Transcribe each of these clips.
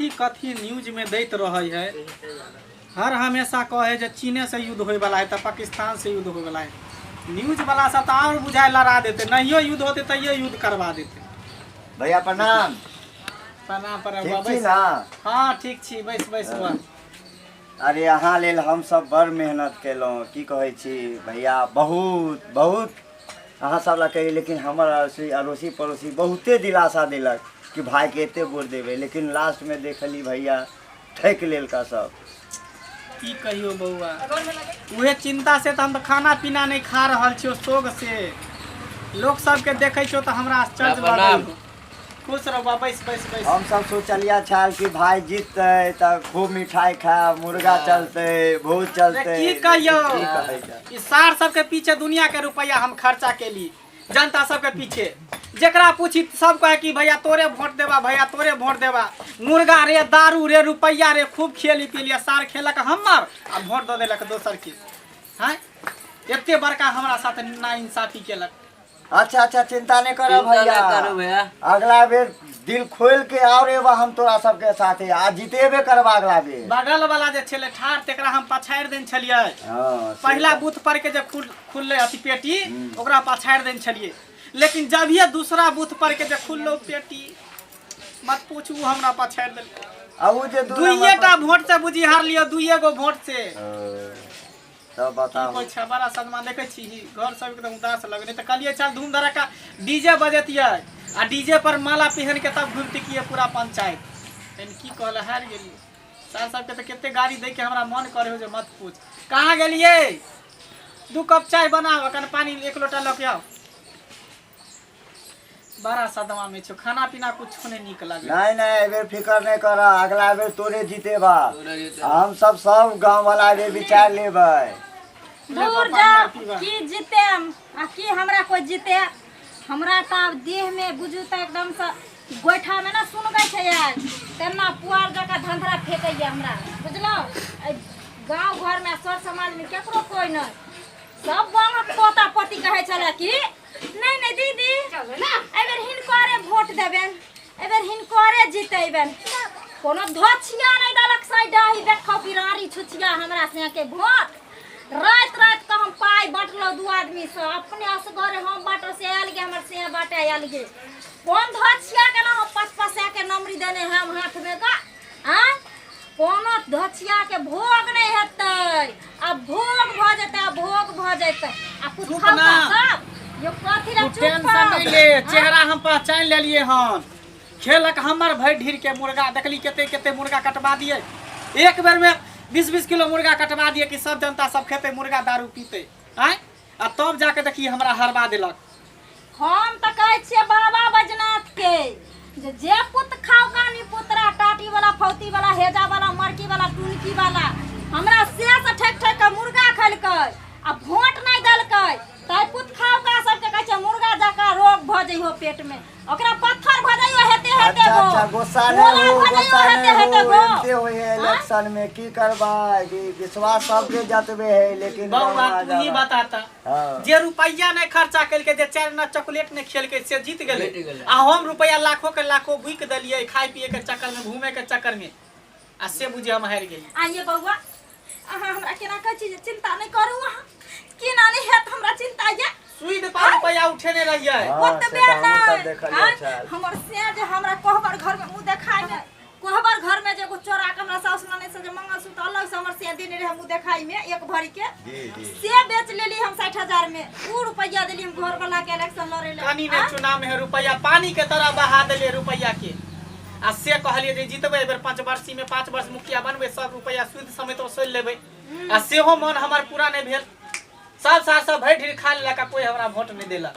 कथी कथी न्यूजमे दैत रहै है। हर हमेशा कहै जे चीने से युद्ध होय वाला है तऽ पाकिस्तान से युद्ध होय वाला है। न्यूज वाला सब तऽ आओर बुझाय लड़ा देते, नहियो युद्ध होते तैयो युद्ध करवा देते। भैया प्रणाम। प्रणाम प्रणाम। ठीक छी बैस। ना? हाँ ठीक छी, बैस बैस बा। अरे अहाँ लेल हम सब बड़ मेहनत केलहुँ, की कहै छी भैया, बहुत बहुत अहाँ सब ला कही, लेकिन हमर अड़ोसी अड़ोसी पड़ोसी बहुते दिलासा देलक कि भाईके एते वोट देबै, लेकिन लास्टमे देखली भैया ठकि लेलका सब। की कहियो बौआ, उहे चिंता से तऽ हम तऽ खाना पीना नहि खा रहल छियो, शोक से लोक सबके देखै छियो तऽ हमरा आश्चर्य प्रणाम। लगै। खुश रहो बा, बैस बैस बैस। हम सब सोचलिया छाल कि भाई जीतते तऽ खूब मिठाई खायब, मुर्गा चलते, भोज चलते। की कहियो, की कहै छै? ई सार सबके पीछे दुनिया के रुपया हम खर्चा केली, जनता सबके पीछे। जेकरा पूछी सब कहे कि भैया तोरे वोट देबा, भैया तोरे वोट देबा। मुर्गा रे, दारू रे, रुपया रे, खूब खेली पीली, सार खेलक हमर आ वोट दऽ देलक दोसर के। हैं, एते बड़का हमरा साथ ना इंसाफी केलक। अच्छा अच्छा, चिंता नहीं करो चिंता भैया, नहीं करो भैया। अगला बेर दिल खोल के और एबा हम तोरा सबके साथे, आ जीतेबे करबा अगला बेर। बगल वाला जे छलै ठाढ़ तेकरा हम पछाड़ि देने छलियै। हाँ, से पहला बूथ पर के जे खुललै अथी पेटी, ओकरा पछाड़ि देने छलियै, लेकिन जभिए दूसरा बूथ पर के जे खुललो पेटी, मत पूछू, हमरा पछाड़ि देलकै। आ उ जे दू दुइये नंबर टा वोट से बुझी हारलियो, दुइये गो वोट से। तब बताओ। कोई छै बड़ा सदमा देखै छी, घर सब एकदम उदास लगने। तऽ कहलियै चल धूम धड़ाका डीजे बजतियै आ डीजे पर माला पहन के तब घुमतियै पूरा पंचायत। लेकिन की कहल, हारि गेलियै। सर सबके तऽ कते गाड़ी दै के हमरा मन करे हो जे मत पूछ। कहाँ गेलियै? 2 कप चाय बनाओ, अखन पानी 1 लोटा लऽ के आउ। बड़ा सदमा में छो, खाना पीना कुछ नहीं नीक लगे। नहीं नहीं, एहि बेर फिकर नहीं कर, अगला बेर तोरे जीतेबा। तोरे जीतेबा। हम सब सब गांव वाला एहि बेर विचार लेबै। दूर जाओ, की जीते आ की हमरा कोई जीते। हमरा तऽ आब देह में बुझू तऽ एकदम से गोइठा में ना सुनबै छै यार, तेना पुआर जकाँ धंधरा फेकैया हमरा, बुझलहुँ? गाँव घर में सर समाज में केकरो कोई नहीं, सब गाँवक पोता पोती कहै छलै कि नहीं नहीं दीदी एहि बेर हिनकरे वोट देबनि, एहि बेर हिनकरे जीतेबनि। कोनो धोछिया नहीं देलक साइ डाही देखो बिरारी छुछिया हमरा से के वोट। राति राति के हम पाइ बाँटलहुँ 2 आदमी से, अपने असगरे हम बाँटल से आयल गे, हमर से बाँटे आयल गे। कोन धोछिया के ना हम 5-5 सए के नमरी देने हम हाथ में गा, आँय? कोनो धोछिया के भोग नहीं हेतै, आ भोग भऽ जेतै, आ भोग भऽ जेतै। आ चुप पुछौ ना। सब यो कथी ला तू चुप टेंशन नहीं ले, हाँ? चेहरा हम पहचान लेलिए हन। खेलक हमर भरि ढीर के मुर्गा देखली, कते कते मुर्गा कटवा दिए, एक बेर में 20-20 किलो मुर्गा कटवा दिए कि सब जनता सब खेते मुर्गा दारू पीते, आँय? आ तब जाके देखी हमरा हरवा देलक। हम तऽ कहै छियै बाबा बैजनाथ के जे जे पुत खाओ कानी पुतरा टाटी वाला फौती वाला हेजा वाला मरकी वाला टुनकी वाला हमरा से से ठेक ठेक के मुर्गा खेलकै आ वोट नहीं देलकै, तै पुत खाओ का सबके कहै छै मुर्गा जकाँ रोग भऽ जइहो पेट में, ओकरा पत्थर भऽ जइहो हेते हेते अच्छा गो। अच्छा, गुस्सा नहीं गोला हो, भऽ जइहो गुस्सा हेते नहीं हेते हो, गो। एनते होय है हाँ? इलेक्शन में, की करबै, विश्वास सबके जतबे है, लेकिन बौआ बाबा तू ही जाबा। बताता, हाँ। जे रुपया नहीं खर्चा केलकै, जे 4 आना चॉकलेट नहीं खेलकै से जीत गेलै, जीत गेलै। आ हम रुपया लाखों के लाखों बुकि देलियै खाय पिए के चक्कर में, घूमे के चक्कर में, आ से बुझे हम हारि गेलियै। आइए बौआ, अहाँ हमरा केना कहै छी जे चिंता नहीं करू, अहाँ केना नहीं हेत हमरा चिंता ये। सुइद पर रुपया उठेने रहियै। हाँ, ओतबे से तऽ हमहूँ सब नहि, देखलियै हाँ? छल। हमर से जे हमरा कोहबर घर में मुँह देखाय में, कोहबर घर में जे एगो चोरा के हमरा सासु ननैद से जे मंगलसूत्र अलग से हमर से देने रहे मुँह देखाय में 1 भरी के, जी, जी। से बेच लेली हम 60,000 में, उ रुपया देली हम घर वाला के इलेक्शन लड़े ले। कनी ने हाँ? चुनाव में रुपया पानी के तरह बहा देलियै रुपया के, आ से कहलियै जे जीतबै एहि बेर 5 वर्षी में, 5 वर्ष मुखिया बनबै, सब रुपया सूद समेत वसूलि लेबै, आ सेहो मन हमर पूरा नहि भेल। सब सार सब भरि ढीर खा लेलक आ कोई हमरा वोट नहि देलक।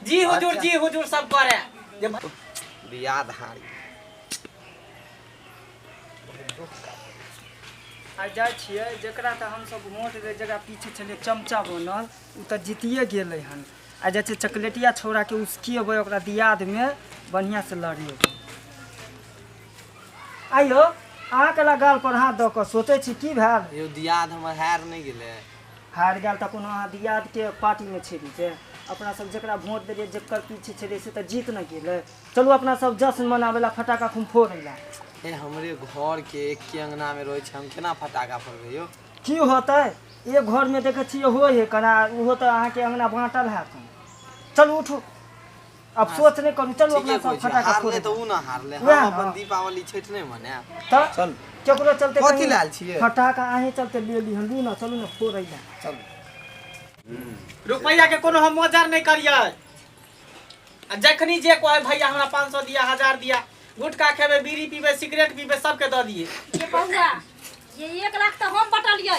जी हुजूर, अच्छा। जी हुजूर सब करे जे बियाह धारी। आइ जाइ छियै, जकरा तऽ हमसब वोट दै जकरा पीछे छलियै चमचा बनल, ओ तऽ जीतिए गेलै हन। आ जाइ छियै चॉकलेटिया छौड़ाके उसकिएबै, ओकरा दियादमे बढ़िआँसँ लड़ेबै। आइयो अहाँके लग गाल पर हाथ दऽ कऽ सोचै छी की भेल? यौ दियाद हमर हारि नहि गेलै। हारि गेल तऽ कोनो अहाँ दियादके पार्टीमे छेली जे अपना सब जकरा वोट देलियै जकर पीछे छलियै से तऽ जीत नहि गेलै। चलू अपना सब जश्न मनाबै ला, फटाका खूब फोड़ै ला। हे हमरे घर के एके अंगना में रहै छै, हम केना फटाका फोड़बै यौ? की होतै, एक घरमे देखै छियै होइ है कना, ओहो तऽ अहाँके अंगना बाँटल हैत। चलू उठू, अब सोच नहि करू, चलू ठीके अपना सब कहै छै, फटाका हारले फोड़ै। तऽ उ न हारले, वएह हम अपन न। दीपावली छठि नहि मनायब। तऽ चल। केकरो चलते कथी कहीं लायल छियै? फटाका अहीं चलते ले ली हन। लू ना, चलू ना फोड़ै ला। चल। रुपैआ के कोनो हम मजार नहि करियै। आ जखनी जे कहै भैया हमरा 500 दिया, 1000 दिया, गुटखा खेबै, बीड़ी पीबै, सिगरेट पीबै, सबके दऽ दिए। ये बउआ, ये 1 लाख तऽ हम बटलियै।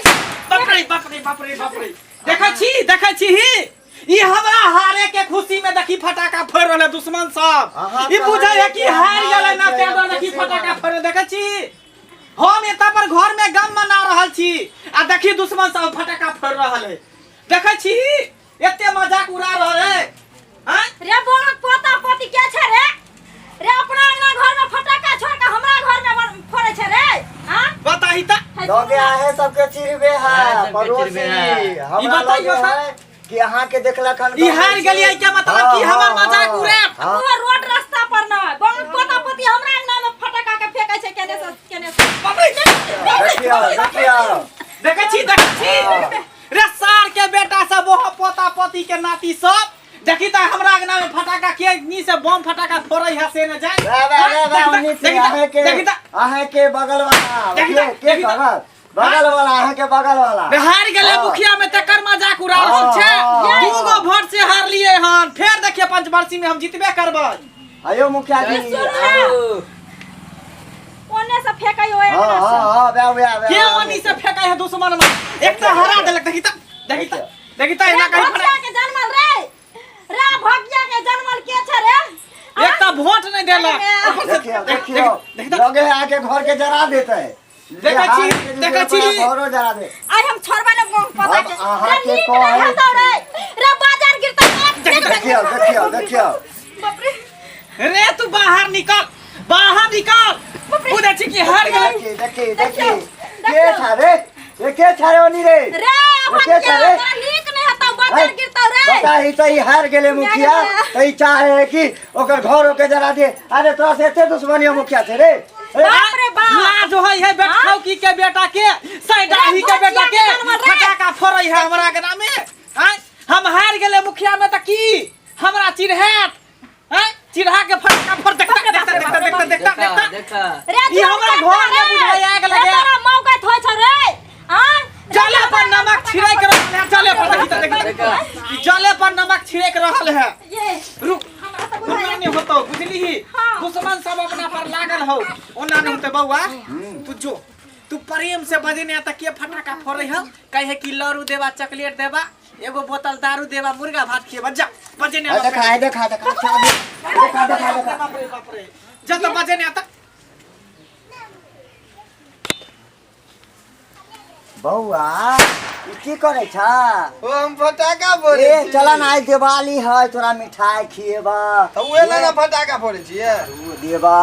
बाप रे बाप रे बाप रे बाप रे, देखै छी, देखै छी ही ई हमरा हारे के खुशी में देखी फटाका फोड़ रहल है दुश्मन सब। अहाँ ई बुझै है कि तऽ हार गेलै ना, हार तें दुआरे देखी गेलै, फटाका फोड़ रहल। देखै छी हम एतऽ पर घर में गम मना रहल छी आ देखी दुश्मन सब फटाका फोड़ रहल है। देखै छी एते मजाक उड़ा रहल है। आँय? रे बोनक पोता पोती के छै रे? रे अपना अंगना घर में फटाका छोड़ के हमरा घर में फोड़ै छै रे? हाँ? बताही त। है लगे सुनू ना। आहे सबके चिरबे है अहे सबके पड़ोसी। चिरबे है। हमरा ई बताइयो लगे त। है कि अहाँ के देखलक हन। ई हार गेलियै के मतलब कि हमर मजाक उड़ायत। हाँ। वो रोड रास्ता पर न बोनक पोता पोती हमरा अंगना में फटाका के फेकै छै केने से केने से। बाप रे, देखियौ देखियौ, देखै छी, देखै छी रे सार के बेटा सब, ओहो पोता पोती के नाती सब देखी त हमरा अंगना में फटाका के नी से बम फटाका फोड़ै है से न जाए। रे रे रे रे, ओन्नी से देखी त, अहाँ के, देखी त। अहाँ के बगल वाला, देखी त, के के देखी त। कहत बगल वाला, अहाँ के बगल वाला। रे हार गेलै हाँ। मुखिया में तकर मजाक उड़ा रहल छै। हाँ, हाँ। दू गो वोट से हारलियै हन, फेर देखिए पंचवर्षी में हम जीतबे करबै। आयो मुखिया जी। सुनू ना, ओने से फेकै ओए हाँ अंगना से। हाँ हाँ, वे वे वे। के ओनी से फेकै है दुश्मन में? एक तऽ हरा देलक। देखी त, देखी त, देखी त, रे एना कहीं भगिया के जनमल रे, रे भगिया के जनमल के छै रे? एक तऽ वोट नहि देलक अरे ऊपर से। देखियौ देख- देखियौ, देख- देख त। लगे है आके घर के जरा देते। देखै छी, देखै छी। घरो जरा दे। आइ हम छोड़बै ने गाँव पता अब के। अहाँ रे के नीक नहि कहै हेतौ रे, रे बाजार गिरतौ एक एक। देखियौ देखियौ देखियौ। बाप रे। रे तू बाहर निकल, बाहर निकल। बुझै छी कि हार गेलै। देखी देखी देखी, देखियौ, के देखियौ। छा रे? ये के छा रे ओनी रे? रे के छा रे? भगिया, नीक नहि हेतौ, बाजार गिरतौ रे। बताही त ई हार गेलै मुखिया त ई चाहे है कि ओकर घर ओके जरा दे। अरे तोरा से एते दुश्मनी है मुखिया से रे? बाप रे बाप। लाज होइ है बेटखौकी के बेटा के, सैडाही के बेटा के, फटाका फोड़ै है हमरा अंगना में। आँय, हम हार गेलै मुखिया में तऽ की हमरा चिन्हत? आँय, चिन्हा के फटाका फोड़। देखता देखता देखता देखता देखता देखता। देखा। रे ई हमरा घर में बुझाइ आगि रे लगे। तोरा मौका थोइ छौ रे? आँ? जले पर नमक छिड़क रहल है, जले पर। देखी त, देखी त, ई जले पर नमक छिड़क रहल है। ये रुक, हमरा तऽ ओना बुझाइ नहीं होतो, बुझली? हाँ। दुश्मन सब अपना पर लागल हो, ओना नहीं होते। बउआ तू जो तू प्रेम से बजेने त के फटाका फोड़ै है, कहे कि लड़ू देबा, चॉकलेट देबा, एगो बोतल दारू देबा, मुर्गा भात खिएबा। जा बजेने। आ देखा है, देखा देखा देखा देखा देखा। बाप रे बाप रे, जा त बजेने त। बौआ ई की करै छ? ओ हम फटाका फोड़ै ए छी। चल न, आइ दिवाली है, तोरा मिठाई खिएबा। तऽ उहे लए ने फटाका फोड़ै छियै। ओ देबा।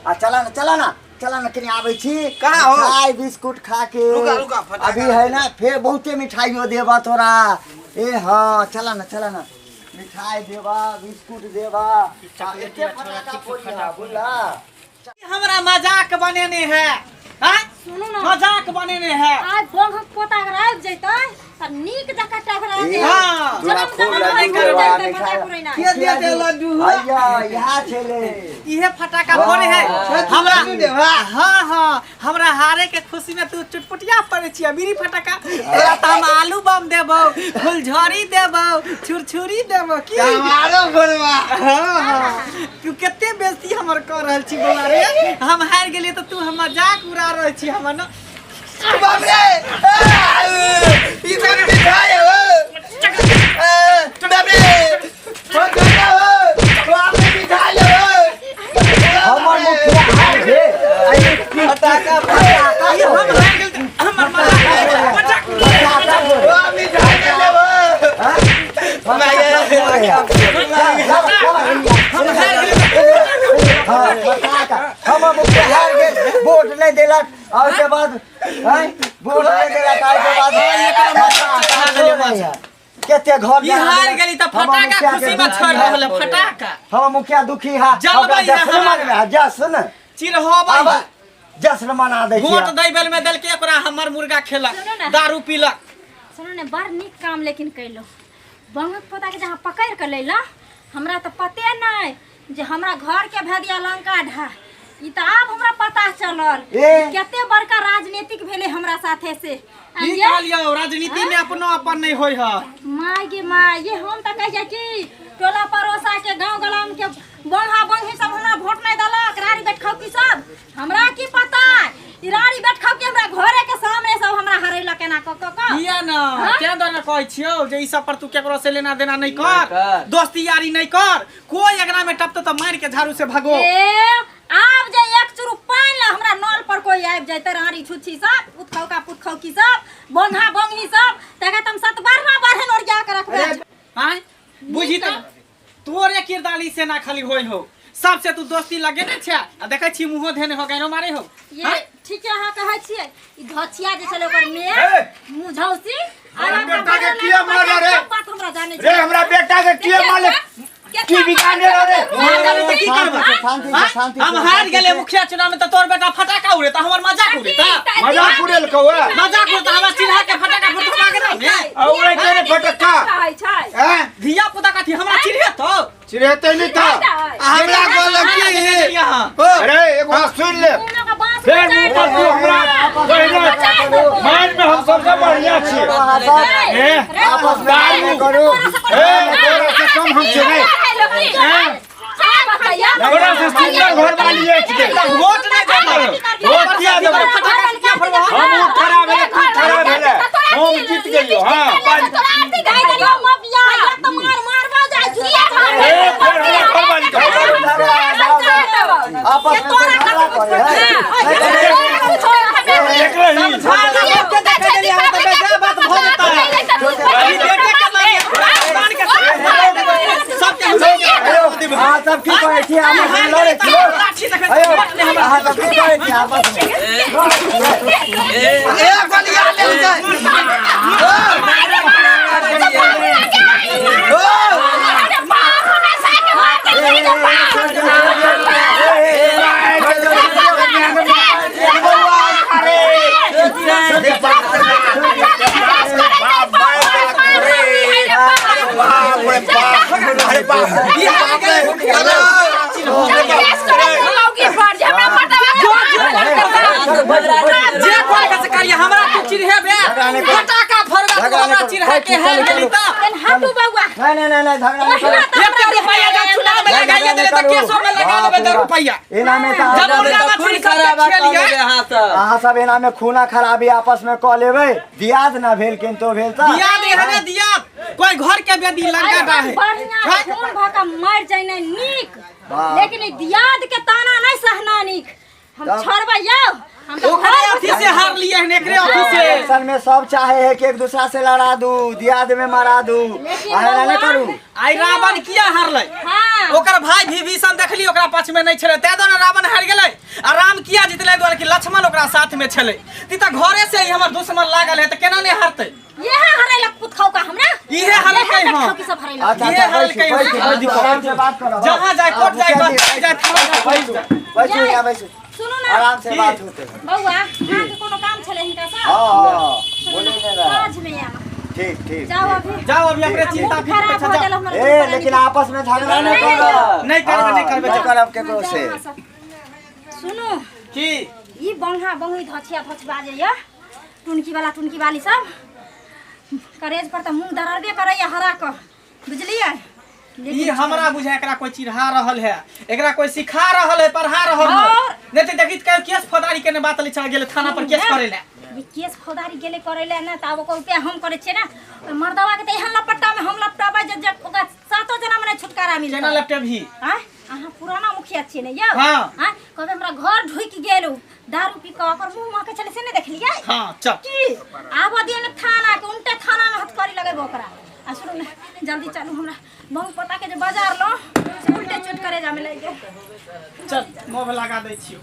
आ चल न, चल न, चल न, कनि आबै छी। कहाँ हो? मिठाई बिस्कुट खा के। रुका, रुका, फटाका। अभी है ना, फेर बहुते मिठाइयो देबा तोरा। ए हाँ, चल न, चल न, मिठाई देबा, बिस्कुट देबा। आ एते फटाका फोड़िहा, बुझला? हमरा मजाक बनेने है, हाँ? सुनू ना। मजाक बनेने है। आइ बोंगक पोता अगर आबि जैतै तऽ नीक जकाँ टकरा ए, दे। हाँ। तोरा जनम खूब जनम लड्डू भरि देबा, करतै मिठाई। मजाक उड़ेनाइ। के दे दे लड्डू हो? हैया इएह छलै। इहे फटाका फोड़े है हमरा। हाँ हाँ, हमरा हारे के खुशी में तू चुटपुटिया पड़े छियै बीड़ी फटाका। तोरा तऽ हम आलू बम देबौ, फुलझड़ी देबौ, छुरछुरी देबौ की हमारो फोड़बा? हाँ हाँ, तू कते बेइज्जती हमर कऽ रहल छी बौआ रे। हम हारि गेलियै तऽ तू हम मजाक उड़ा रहल छी हमर न। बाप रे, ई सब मिठाई हो। ए, बाप रे, फटाका हो, बाप रे, मिठाई हो। हमर मुखिया हार गेल। आ ई की फटाका फटाका ई हम हारि गेल तऽ हमर मजाक मजाक फटाका फोड़े। ओ मिठाई ले लेबो। हाँ? फटाका फोड़े। हम हारि गेल। हाँ, फटाका। हमर मुखिया हार गेल, वोट नहि देलक आ ओहिके बाद हैं, वोट नहि देलक आ ओहिके बाद फटाका फोड़ै है। कते घर ई हार गेली तऽ हमर फटाका मुखिया के खुशी में दुखी छोड़ है। रहल है फटाका। हमर मुखिया दुखी है। जलबै ओकरा है जश्न हमरा। मनबै है, जश्न। चिरहोबै। आब जश्न मना दै वोट छियै। दै बेल में देलकै ओकरा हमर मुर्गा खेलक, सुनू ने। दारू पीलक। सुनू ने, बड़ नीक काम लेकिन कैलो। बंगक पोता के जहाँ पकड़ के लैला, हमरा तो पते नहीं जे हमरा घर के भेदिया लंका ढा। ई तो आब हमरा पता चलल कते बड़का राजनीतिक भेले हमरा साथे से। की कहलियौ, राजनीति में अपनो अपन नहीं होय है। My गे my, ये हम तो कहिया कि टोला पड़ोसा के गांव गलाम के बंहा बंही सब हमरा वोट नहीं देलक, रारी बैठखौ की सब। हमरा की पता ई रारी बैठखौ की हमरा घरे के सामने सब हमरा हरेलक एना क क क। किया ना तें दुआरे कहै छियौ जे ई सब पर तू केकरो से लेना देना नहीं कर, दोस्ती यारी नहीं कर। कोई अगना में टपतो तो मार के झाड़ू से भगो। ए आब जे एक चुरू पानि ला हमरा नल पर कोई आबि जाय त रारी छुच्छी सब पुतखौ का पुतखौ की सब बंधा बंगी सब तका तम सत बारना बारहन ओरिया के रखबै। आय बुझी त तोरे किरदाली से ना खाली होय हो, सबसे तू दोस्ती लगे ने छे आ देखै छी मुहो धेने हो गैनो मारे हो। ये ठीक है अहाँ कहै छियै ई धछिया जे छलै ओकर मेय मुझौसी बेटा के किया मारल रे? बात हमरा जाने रे हमरा बेटा के किया मारल? की बिगाड़ने रे? की करबै? शांति से, शांति से, हम हार गेले मुखिया चुनाव में त तोर बेटा फटाका उड़े त हमर मजाक उड़े त मजाक उड़ेल कौ मजाक उड़े त हमरा चिन्हा के फटाका फुटवा के ना आ उड़े के रे फटक्का कहै छै हैं धिया पुता कथी हमरा चिन्हे तो चिन्हते नहीं था हमरा कहलक की अरे एगो बात सुन ले, फेर मुंह पर तू हमरा कहने मान में हम सबसे बढ़िया छियै। आपस में लड़ाई करू। ए तोरा से कम हम छियै नहीं, तोरा से सुंदर घर वाली अछि के वोट नहीं देबै, वोट किया देबै? हम उ खड़ा भेलै, तू खड़ा भेलै, हम जीत गेलियौ। हां ए फेर हमरा घर वाली के आपस में कोई झगड़ा करे है। एकरा ही अहाँ सब की कहै छी आपस में लड़ै छी? अयो अहाँ सब की कहै छी आपस में? ए बलिया ले जाय। अरे बाप जे कोई के करिए हमरा तू चिन्हेबे फटाका फरवा तू हमरा चिन्हे के है गेली त हटू बउआ। नहीं नहीं नहीं नहीं, झगड़ा नहीं करू। एक रुपया जब चुनाव में लगाइए देले त केसो में लगा देबे 10 रुपया। एना में तऽ जब मुर्गा मछली सब खेलिए अहाँ सब एना में खूना खराबी आपस में कऽ लेबै, दियाद ना भेल किन्तु भेल तऽ दिया दे हने दिया कोई घर के बेदी लंका डा है। बढ़िया खून भऽ के मर जाइने नीक, लेकिन ई दियाद के ताना नहीं सहना नीक। हम छोड़बै यौ, हम तऽ ओकरे घर अथी से हार लिए हन, एकरे अथी से। इलेक्शन में सब चाहे है कि एक दूसरा से लड़ा दू, दियाद में मारा दू, लेकिन अहाँ एना नहि बउआ, करू। आई रावण किया हारलै? हाँ। ओकर भाई विभीषण देखली ओकरा पक्ष में नहीं छलै, तै दुआरे रावण हारि गेलै। आ राम किया जितलै? दुआरे कि लक्ष्मण ओकरा साथ में छलै। ती त घरे से ही हमर दुश्मन लागल है त केना नहीं हारतै? इहे हरेलक पुतखौ का हमरा, इहे हरेलकै इहे हँ। पुतखौ की सब हरेलक। अच्छा ये अच्छा, हरलकै बैसू हँ। बैसू, आराम से बात करो। जहाँ जाए कोर्ट जाए, कोर्ट जाए, थाना जाए, पुलिस जाए। बैसू यहाँ बैसू, सुनू ना आराम से बात होते। बउआ, अहाँके कोनो काम छलै हिनका से? हाँ हाँ, सुनू बोले ना, नहीं रहा। साँझ में आयब। ठीक ठीक, जाओ अभी। जाओ अभी अपने चिंता मूड फिक्र खराब पे हो जाओ। गेल हमर। ए लेकिन आपस में झगड़ा नहीं करो। नहीं करबै, नहीं करबै, नहीं जाओ। करब केकरो से। सुनू की ई बंहा बंही धछिया धछबा जे य टुनकी वाला टुनकी वाली सब करेज पर त मुंह दररबे करैया हरा क, बुझलियै? ई हमरा बुझा एकरा कोई चिढ़ा रहल है, एकरा कोई सिखा रहल है, पढ़ा रहल है। और? नहीं तो देखी त केस फौजदारी के ने बात ले चल गेलै थाना पर केस करे ले। ये केस फौजदारी गेलै करे ले ना त आब ओकर उपाय हम करै छियै ना। ओहि मर्दवा के त एहन लपट्टा में हम लपटाबै जे जे ओकरा सातो जना में नहि छुटकारा मिलतै। केना लपटेबही? आँय, अहाँ पुराना मुखिया छियै ने यौ? हाँ। आँय, कहबै हमरा घर ढुकि गेल दारू पी कऽ ओकर मुँह महकै छलै से नहि देखलियै? हाँ चल। की आबऽ दियौ ने थाना के, उनटे थाना में हथकड़ी लगेबै ओकरा। आ सुनू ने, जल्दी चलू, हमरा बहु पोता के जे बाजार लो उल्टे चोट करे जामे लागि गेल। चल मोह लगा दै छियौ।